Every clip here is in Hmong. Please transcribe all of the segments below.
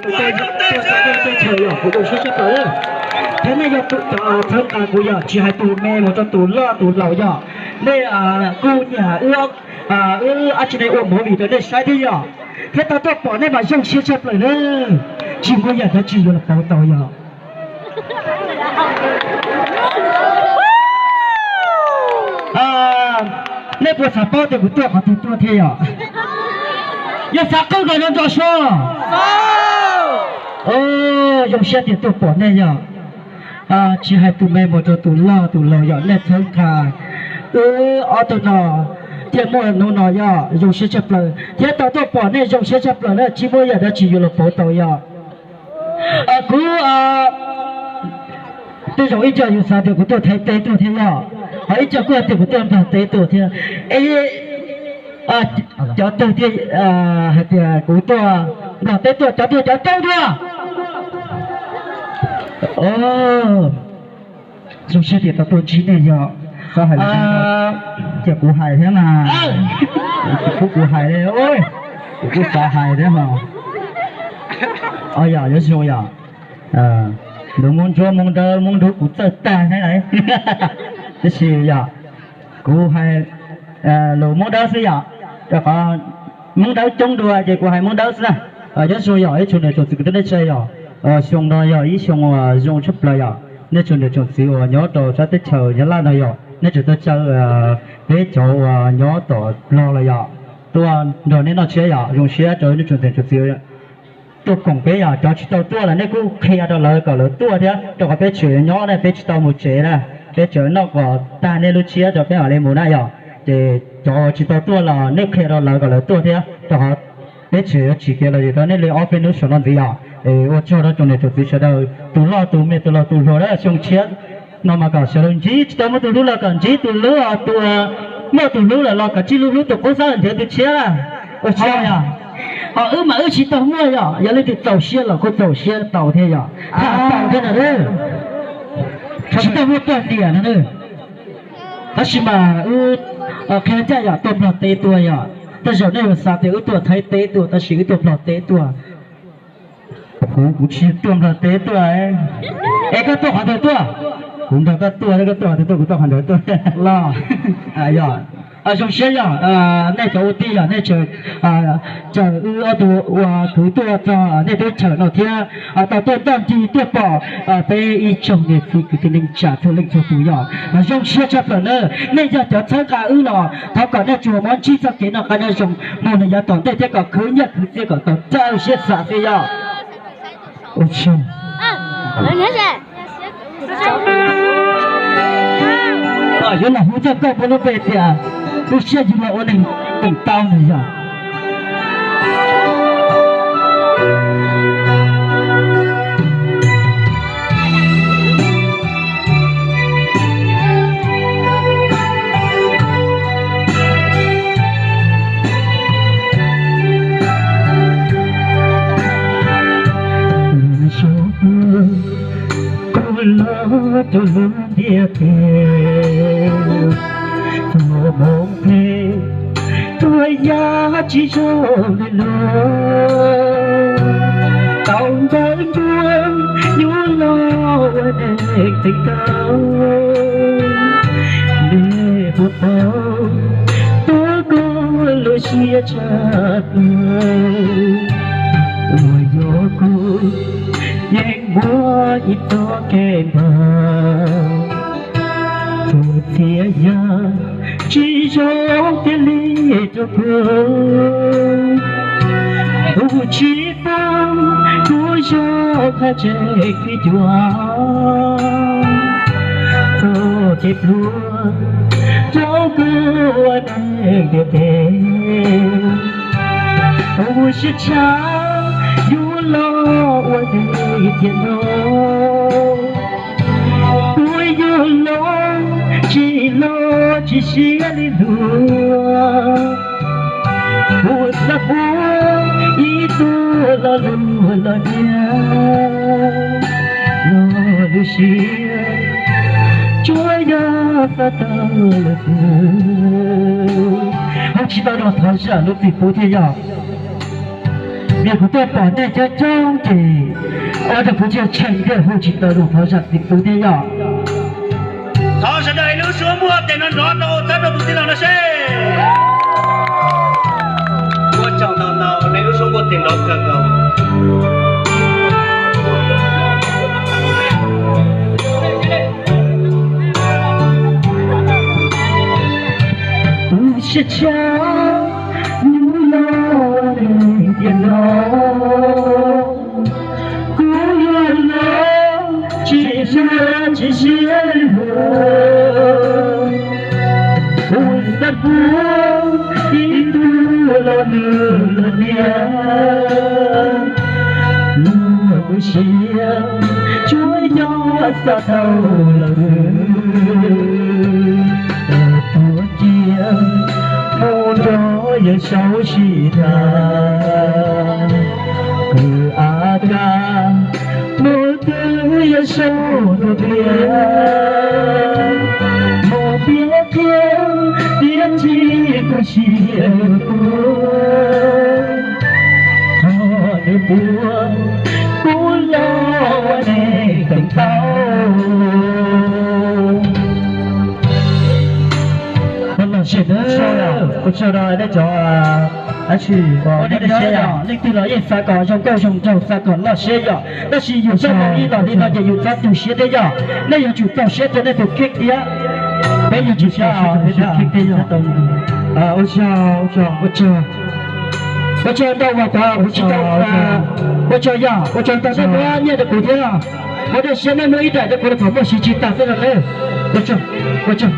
Tej chaw yog kuv zoo siab tshaj plaws. Thiab nej yog tus txhawb nqa kuv yog tsis hais tus me mus rau tus loj tus laus yog nej kuj nyiam wb, wb ab tsi ne ua movie rau nej saib thiab yog, thiab tau tuaj pom nej mas zoo siab tshaj plaws na. Tsis muaj yam dab tsi yuav los pauv tau yog. Nej puas xav paub tias kuv tuaj qhov twg tuaj thiab yog? Yog xav qwj nkaus no nrog saib. Zoo siab tias tuaj pom nej yog. Tsis hais tus me mus rau tus loj tus laus yog nej txhawb nqa wb ob tug no thiaj muaj hnub no yog zoo siab tshaj plaws thiab tau tuaj pom nej zoo siab tshaj plaws na, tsis muaj yam dab tsi yuav los pauv tau yog. Kuv tej zaum ib co yus xav tias kuv tuaj Thaib teb tuaj thiab yog, ho ib co kuj hais tias kuv tuaj Nplog teb tuaj thiab. Es cov twg thiaj hais tias kuv tuaj Nplog teb tuaj, cov twg cov coob thiab? Zoo siab tias tau tuaj ntsib nej yog. Ces kuv hais thiab mas, kuv kuv hais li, kuv kuj xav hais thiab mas. Yog, yuav zoo yog. Lus Moob Ntsuab Moob Dawb Moob Dub kuv txawj tag thiab lauj. Tab sis yog kuv hais lus Moob Dawb xwb yog, rau qhov Moob Dawb coob dua ces kuv hais Moob Dawb xwb na. Nyob zoo yog ib tsoom niam tsoom txiv kwv tij neej tsa yog, xyoo no yog ib xyoo uas zoo tshaj plaws yog nej tsoom niam tsoom txiv uas nyob rau sab teb chaws Nyab Laj no yog nej tseem tuaj caw peb cov uas nyob tom Nplog los yog tuaj nrog nej noj tsiab yog zoo siab rau nej tsoom niam tsoom txiv tuaj koom peb yog. Cov tsis tau tuaj los nej kuj qhia rau lawv kom lawv tuaj thiab, rau qhov peb tseem nyob ne, peb tsis tau mus tsev na, peb tseem noj kom tag nej lub tsiab rau peb mam li mus na yog. Ces cov tsis tau tuaj los nej qhia rau lawv kom lawv tuaj thiab, rau qhov peb tseem yuav tsim kev los mus rau nej li ob peb hnub saum no ntxiv yog. Es ua tsaug rau tsoom niam tsoom txiv sawv daws, tus loj tus me tus laus tus hluas na, xyoo tshiab no mas kom sawv daws ntsib tsis tau muaj tus hlub los kom ntsib tus hlub, tus muaj tus hlub lawm los kom ntsib lub hlub, tus qub xab nrhiav tus tshiab. Ua tsaug yog. Ho wb mas wb tsis tau muaj yog, yog leej twg txaus siab los kuj txaus siab tau thiab yog, tham tau thiab no. Tsis tau muaj poj niam no. Tab sis mas wb qhia ncaj yog tuaj Nplog teb tuaj yog, tej zaum nej yuav xav tias wb tuaj Thaib teb tuaj tab sis wb tuaj Nplog teb tuaj. Kuv, kuv tsis tuaj Nplog teb tuaj. Es koj tuaj qhov twg tuaj? Kuv nrog koj tuaj, koj tuaj qhov twg tuaj, kuv tuaj qhov ntawd tuaj los. Yog, zoo siab yog nej cov ua tij yog nej tseem caw wb ob tug ua kwv tuaj txog nej teb chaws no thiab tau tuaj ncaj ncees tuaj pom peb ib tsoom niam txiv kwv tij neej tsa txhua leej txhua tus yog. Mas zoo siab tshaj plaws na, nej yog cov txhawb nqa wb los thov kom nej tsuas muab ntsib txoj kev noj qab nyob zoo mus rau yav tom ntej thiab kom khwv nyiaj khwv txiaj kom tau raws siab xav xwb yog. Ua tsaug. Yuav los hu txog koj puab lub npe tias lub siab yug los ua neeg teem tau nws yog. Kuv los rau lub ntiaj teb, tus hmoov phem tuaj yam tsis zoo li luag. Tau ntawv ntuag yuav los ua neeg tseem tau, nej puas paub tau kuv lub siab tshaj plaws uas yog kuv yeej muaj ib txoj kev npam. Tus txiaj yam tsis zoo tiag li rau kuv, tus tsis pub kuv zoo qab tseem khwv cuag, txoj kev pluag rau kuv ua neeg ntiaj teb. Tus siab tshaj yuav los ua neeg tiam no, kuv yuav los tsis los tsis siab li luag. Kuv xav ua ib tug lo lus los diam los lub siab tsuas yog xav tau lwm tus. Ho tsis tau los thov zam lub txim pub thiab yog. Vim kuv tuaj pom nej coob coob ces ua rau kuv thiaj tsheej thiaj hu tsis tau zoo, thov zam txim pub thiab yom. Thov sawv daws lub suab muaj tes nrov nrov rau txhawb rau tus tij laug no seb. Ua tsaug ntau ntau, nej lub suab muaj tes nrov kawg nkaus. Tus siab tshaj hnub no tiag no, kuv yuav los tsis siab tsis siab luag. Kuv xav pub ib tug los nws los niam, luag kuv siab tsuas yog xav tau lawm xwb. Tuav kiag mus nrog yawg Saub sib tham, kwv Ab Kab mus twb yawg Saub ntuag tiag, mus piav qhia tiam sis kuv siab luag tuag, qhov nws puag kuv los ua neeg teem tau. Ua tsaug rau nej cov dab tsi uas nej siab yom, leej twg los yeej xav kom zoo nkauj zoo nraug, xav kom loj siab yom, tab sis yus txoj moo ib los li no ces yus txhob tu siab thiab yom. Nej yuav tsum txaus siab rau nej tus kheej thiab. Peb yuav tsum txaus siab rau peb tus kheej thiab yom. Ua tsaug, ua tsaug, ua tsaug ntau uas tau kuv tsis tau, ua tsaug yom, ua tsaug ntau nej muab nyiaj rau kuv thiab. Muab dej siab nej muab ib daim rau kuv los kom muaj siv tsis tas xwb no na. Ua tsaug, ua tsaug.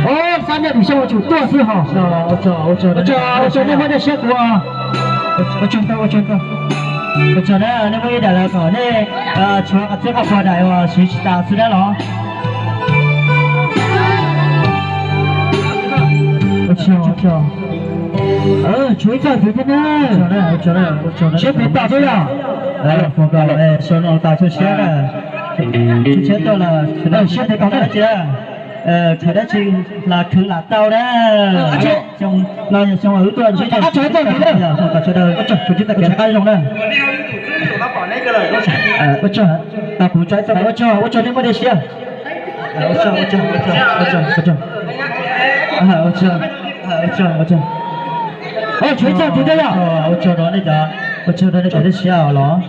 Ob xab nej tus xyoo ua tsum tuaj xwb hos. Ua tsaug, ua tsaug nej muab dej siab kuv. Ua tsaug ntau, ua tsaug ntau. Ua tsaug na, nej muab ib daim los kom nej tshuav qhov txhia qhov pua daim uas siv tsis tas xwb na los. Ua tsaug, ua tsaug. Tshuav ib txoj ntxiv thiab na. Siab pem tas xwb yom. Sau no tas txhua siab na. Siab tuaj los siab pem tas na. Khwv dab tsi los khwv lam tau na. Xyoo no yog xyoo wb tuaj ntsib sawv daws, tus tsis tau kev qab zoo na. Ua tsaug, ua tsaug, ua tsaug nej muaj dej siab. Tshuav ib txoj ntxiv thiab yom. Ua tsaug rau nej cov, ua tsaug rau nej cov dej siab los.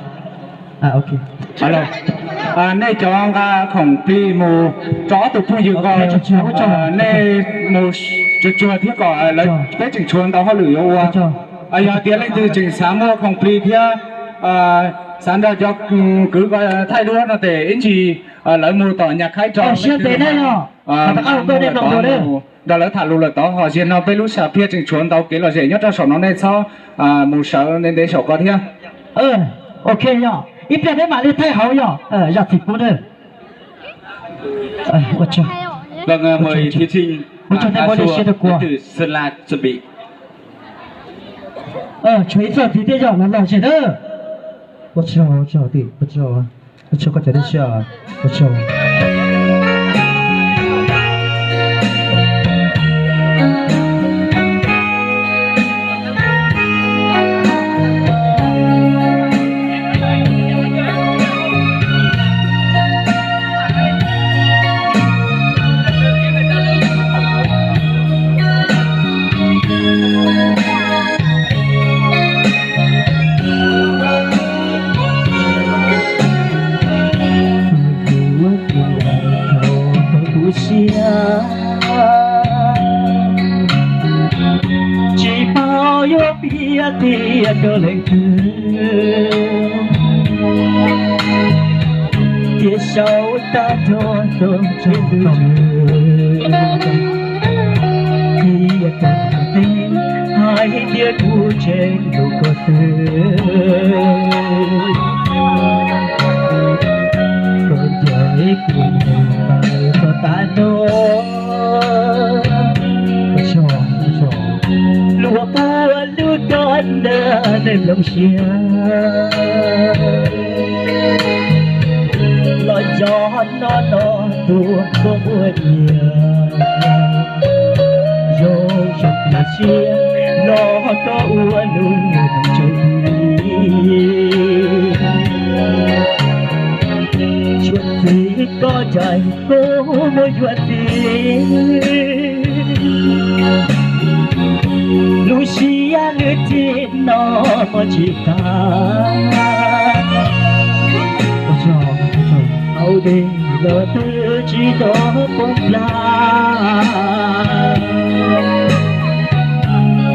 Nej cov nqa khoom plig mus rau ob tug phooj ywg ko, nej mus tsuag tsuag thiab kom lawv, peb tseem tshuav ntau hauj lwm yuav ua. Yog tias leej twg tseem xav muaj khoom plig thiab xav nrog cov kwv ko thaij duab no ces ib ntsis lawv mus tom Nyab Khaib rau, nrog lawv tham lus lawm tod. Ho zaum no peb lub sam phiaj tseem tshuav ntau kev lom zem nyob rau saum no, nej txhob mus sawv ntev ntev saum ko thiab. Ok yog ib pliag peb mam li thaij hauv yog zam txim pub na. Ua tsaug, ua tsaug nej muab dej siab rau kuv. Tshuav ib txoj ntxiv thiab yog los lom zem na. Ua tsaug, ua tsaug, ua tsaug koj cov dej siab, ua tsaug. Kuv siab tsis paub yuav piav tias rau leej twg, tias saum tag nrho rau tseem tus, tias koj teb hais tias kuv tseem hlub koj xwb. Koj ncaim kuv mus txog tag nrho. Luag pua lub koj ntawm nej nplooj siab, los yog no no tus koj ua nyias, zoo zoo tus siab los koj ua lub neej tseem Ncaim koj muab yuav txiv, lub siab lub txim no muab tsis tag. Hauv dej los twb tsis tau poob plag,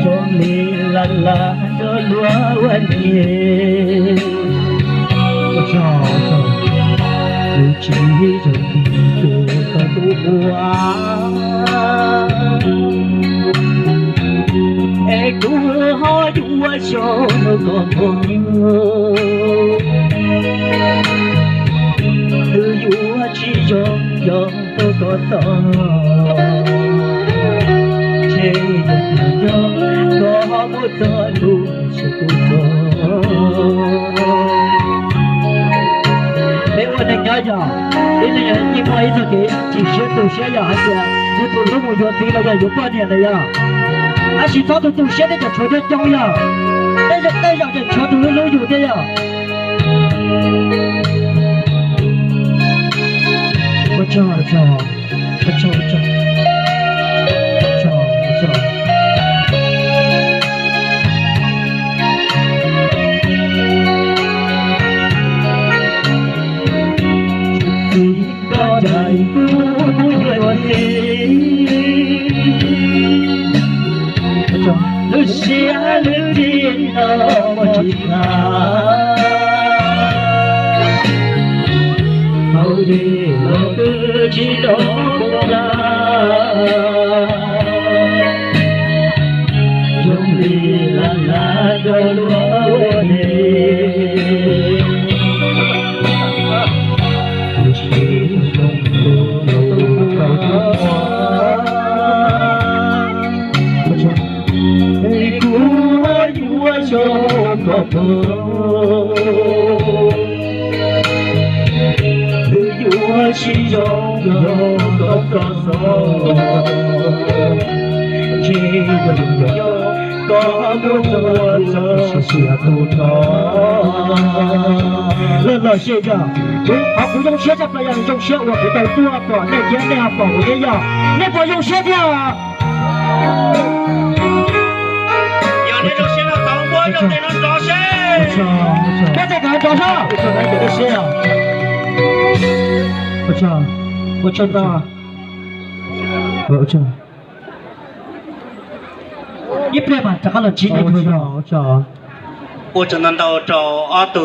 zoo li laj laj nrog luag ua niam. Lub tsis zoo li tus tau tub ua, es kuv ho yuav zoo rau koj mus. Twb yuav tsis zoo yog rau koj txo, ntshe yog koj muab txoj lus tsis tu txog. Peb ua neeg nyob yog, ib leeg yeej muaj ib txoj kev chim siab tu siab yog hais tias yus tus hlub mus yuav txiv los yog yuav poj niam lawm yog. Tab sis txhob tu tu siab, tej zaum tshuav coob coob yog, tej zaum tej zaum tseem tshuav tus hlub hlub yus thiab yog. Ua tsaug, ua tsaug, ua tsaug, ua tsaug, ua tsaug, ua tsaug. Txiv, koj ncaim kuv mus yuav txiv, lub siab lub txim no muab tsis tag. Hauv dej los twb tsis tau poob plag, zoo li laj laj nrog luag ua niam. Kuv yuav zoo koj tus, twb yuav tsis zoo yog koj txo, ntshe yog koj muab ua txoj sia tu rog. Loj loj siab yog, kuv qhov kuv zoo siab tshaj plaws yog zoo siab uas kuv tau tuaj pom nej thiab nej ho pom kuv thiab yog nej puas zoo siab thiab? Yog nej zoo siab no tau muab cov tes no nrov seb. Muab tej no nrov seb. Ua tsaug ntau. Ib pliag mas rov qab los ntsib nej dua. Ua tsaug ntau ntau rau ob tug